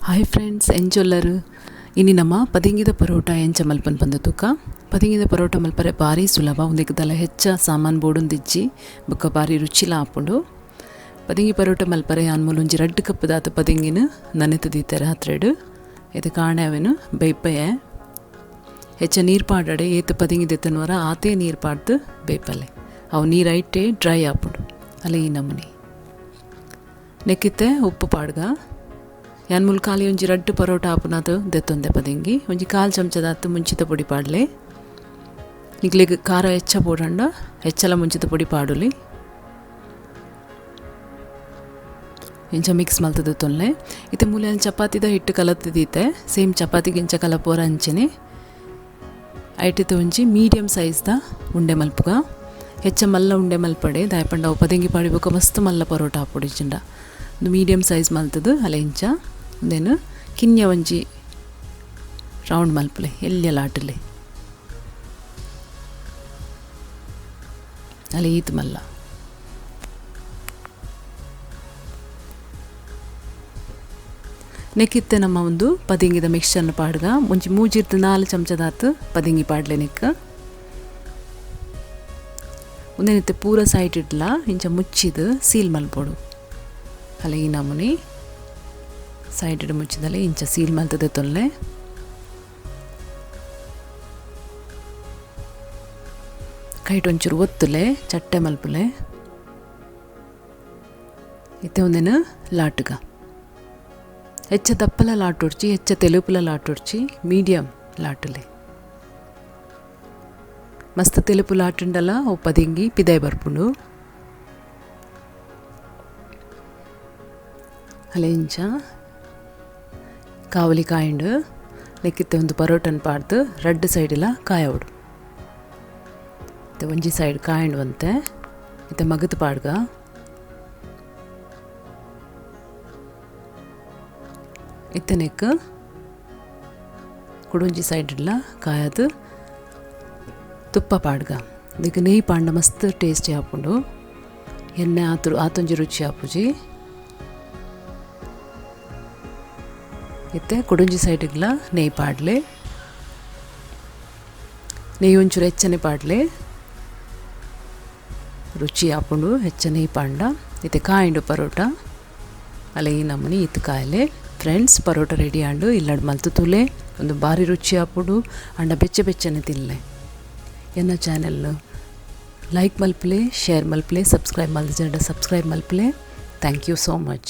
Hi friends, ಎಂಚೊಲ್ಲರು ಇನಿ ನಮ್ಮ ಪದಿಂಗಿದ ಪರೋಟ ಎಂಚ ಮಲ್ಪನ್ ಪಂದ ತೂಕ. ಪದಿಂಗಿದ ಪರೋಟ ಮಲ್ಪರೆ ಬಾರಿ ಸುಲಭ. ಉಂದೆಕ್ ಹೆಚ್ಚ ಸಾಮಾನ್ ಬೋಡುಂದಿಜ್ಜಿ ಬೊಕ್ಕ ಬಾರಿ ರುಚಿಲ ಆಪುಂಡು. ಪದಿಂಗಿ ಪರೋಟ ಮಲ್ಪರೆ ಯಾನ್ ಮೂಲು ಒಂಜಿ ರಡ್ಡ್ ಕಪ್ ದಾತ್ ಪದಿಂಗಿನ ನನೆತ್ ದೀತೆ ರಾತ್ರೆಡ್. ಇದು ಕಾಣೆ ಅವೆನು ಬೇಯ್ಪಯೆ. ಹೆಚ್ಚ ನೀರು ಪಾಡಡೆ, ಏತ್ ಪದಿಂಗಿ ದೆತ್ತನ್ವರ ಆತೇ ನೀರು ಪಾಡ್ದು ಬೇಯ್ಪಲೆ. ಅವು ನೀರು ಐಟೆ ಡ್ರೈ ಆಪುಂಡು. ಅಲ್ಲ ಈ ನಮೂನಿ ನೆಕ್ಕಿತ್ತೆ ಉಪ್ಪು ಪಾಡ್ಗ. ಯಾನ್ ಮೂಲು ಖಾಲಿ ಒಂಜಿ ರಡ್ಡ್ ಪರೋಟ ಆಪುನದು ದೆತ್ತೊಂದೆ ಪದಿಂಗಿ. ಒಂಜಿ ಕಾಲು ಚಮಚದಾತ್ ಮುಂಚಿತ ಪೊಡಿ ಪಾಡ್ಲೆ. ನಿಕ್ಲೆಗ್ ಖಾರ ಹೆಚ್ಚ ಬೋಡಂಡ ಹೆಚ್ಚಲ ಮುಂಚಿತ ಪೊಡಿ ಪಾಡುಲಿ. ಇಂಚ ಮಿಕ್ಸ್ ಮಲ್ತದ ತೊಲ್ಲೆ. ಇತ್ತೆ ಮೂಲೆ ಚಪಾತಿದ ಹಿಟ್ಟು ಕಲತ್ ದೀತೆ. ಸೇಮ್ ಚಪಾತಿಗೆ ಇಂಚ ಕಲಪೋರ ಅಂಚನೆ. ಐಟಿತ ಒಂಜಿ ಮೀಡಿಯಂ ಸೈಜ್ದ ಉಂಡೆ ಮಲ್ಪುಗ. ಹೆಚ್ಚ ಮಲ್ಲ ಉಂಡೆ ಮಲ್ಪಡೆ, ದಾಯಪಂಡ ಅವು ಪದಿಂಗಿ ಪಾಡಿಬೊಕ ಮಸ್ತ್ ಮಲ್ಲ ಪರೋಟ ಆಪುಡು ಇಜ್ಜಿಂಡ. ಒಂದು ಮೀಡಿಯಂ ಸೈಜ್ ಮಲ್ತದು ಅಲೆ ಇಂಚ ಉಂದೆನ್ ಕಿನ್ಯ ಒಂಜಿ ರೌಂಡ್ ಮಲ್ಪುಲೆ, ಎಲ್ಯ ಲಾಟುಲೆ. ಅಲೆ ಈತ್ ಮಲ್ಲ. ನೆಕ್ಕಿತ್ತೆ ನಮ್ಮ ಒಂದು ಪದಿಂಗಿದ ಮಿಕ್ಸ್ಚರ್ನ ಪಾಡ್ಗ. ಒಂಜಿ ಮೂಜಿರ್ದ್ 4 ಚಮಚದಾತ್ ಪದಿಂಗಿ ಪಾಡ್ಲೆ ನೆಕ್. ಉಂದೆನಿತ್ತೆ ಪೂರ ಸೈಡ್ ಇಡ್ಲ ಇಂಚ ಮುಚ್ಚಿದ್ ಸೀಲ್ ಮಲ್ಪೊಡು. ಅಲೆ ಈ ನಮೂನಿ ಸೈಡ್ ಮುಚ್ಚಿದಲೆ ಇಂಚ ಸೀಲ್ ಮಲ್ತದೆ ತೊಲ್ಲೆ. ಕೈಟ್ ಒಂಚೂರು ಒತ್ತುಲೆ, ಚಟ್ಟೆ ಮಲ್ಪುಲೆ. ಇತ್ತೆ ಒಂದೇನು ಲಾಟುಗ. ಹೆಚ್ಚ ದಪ್ಪಲ ಲಾಟುಡ್ಚಿ, ಹೆಚ್ಚ ತೆಲುಪುಲ ಲಾಟುಡ್ಚಿ, ಮೀಡಿಯಂ ಲಾಟುಲೆ. ಮಸ್ತ್ ತೆಲುಪು ಲಾಟುಂಡಲ ಅವು ಪದಿಂಗಿ ಪಿದಾಯ್ ಬರ್ಪುಂಡು. ಅಲೆ ಇಂಚ ಕಾವಲಿ ಕಾಯಿಂಡು ನೆಕ್ಕಿತ್ತೆ ಒಂದು ಪರೋಟನ್ ಪಾಡ್ದು ರಡ್ಡ್ ಸೈಡಿಲ ಕಾಯವಡು. ಇತ್ತೆ ಒಂಜಿ ಸೈಡ್ ಕಾಯಿಂಡು ಬಂತೆ. ಇತ್ತೆ ಮಗತ್ ಪಾಡ್ಗ. ಇತ್ತೆ ನೆಕ್ ಕುಡೊಂಜಿ ಸೈಡ್ ಇಡ್ಲ ಕಾಯದು ತುಪ್ಪ ಪಾಡ್ಗ. ಇದಕ್ಕೆ ನೆಯ್ಯಿ ಪಾಂಡ ಮಸ್ತ್ ಟೇಸ್ಟಿ ಆಪುಂಡು. ಎಣ್ಣೆ ಆತು ಆತೊಂಜಿ ರುಚಿ ಆಪುಜಿ. ಇತ್ತೆ ಕುಡೊಂಜಿ ಸೈಡ್ಗ್ಲ ನೆಯ್ಯಿ ಪಾಡ್ಲೆ. ನೆಯ್ಯಿ ಒಂಚೂರು ಹೆಚ್ಚನೆ ಪಾಡ್ಲೆ, ರುಚಿ ಆಪುಂಡು ಹೆಚ್ಚ ನೆಯ್ಯಿ ಪಾಂಡ. ಇತ್ತೆ ಕಾಯಿಂಡು ಪರೋಟ. ಅಲ್ಲ ಈ ನಮೂನಿ ಇತ್ತು ಕಾಯಲೆ. ಫ್ರೆಂಡ್ಸ್, ಪರೋಟ ರೆಡಿ ಆಂಡು. ಇಲ್ಲಡ್ ಮಲ್ತು ತೂಲೆ, ಒಂದು ಬಾರಿ ರುಚಿ ಆಪುಂಡು. ಅಂಡ ಬೆಚ್ಚ ಬೆಚ್ಚನೆ ತಿನ್ಲೆ. ಎನ್ನ ಚಾನೆಲ್ ಲೈಕ್ ಮಲ್ಪಲೆ, ಶೇರ್ ಮಲ್ಪಲೆ, ಸಬ್ಸ್ಕ್ರೈಬ್ ಮಲ್ದಿಜಂಡ ಸಬ್ಸ್ಕ್ರೈಬ್ ಮಲ್ಪಲೆ. Thank you so much.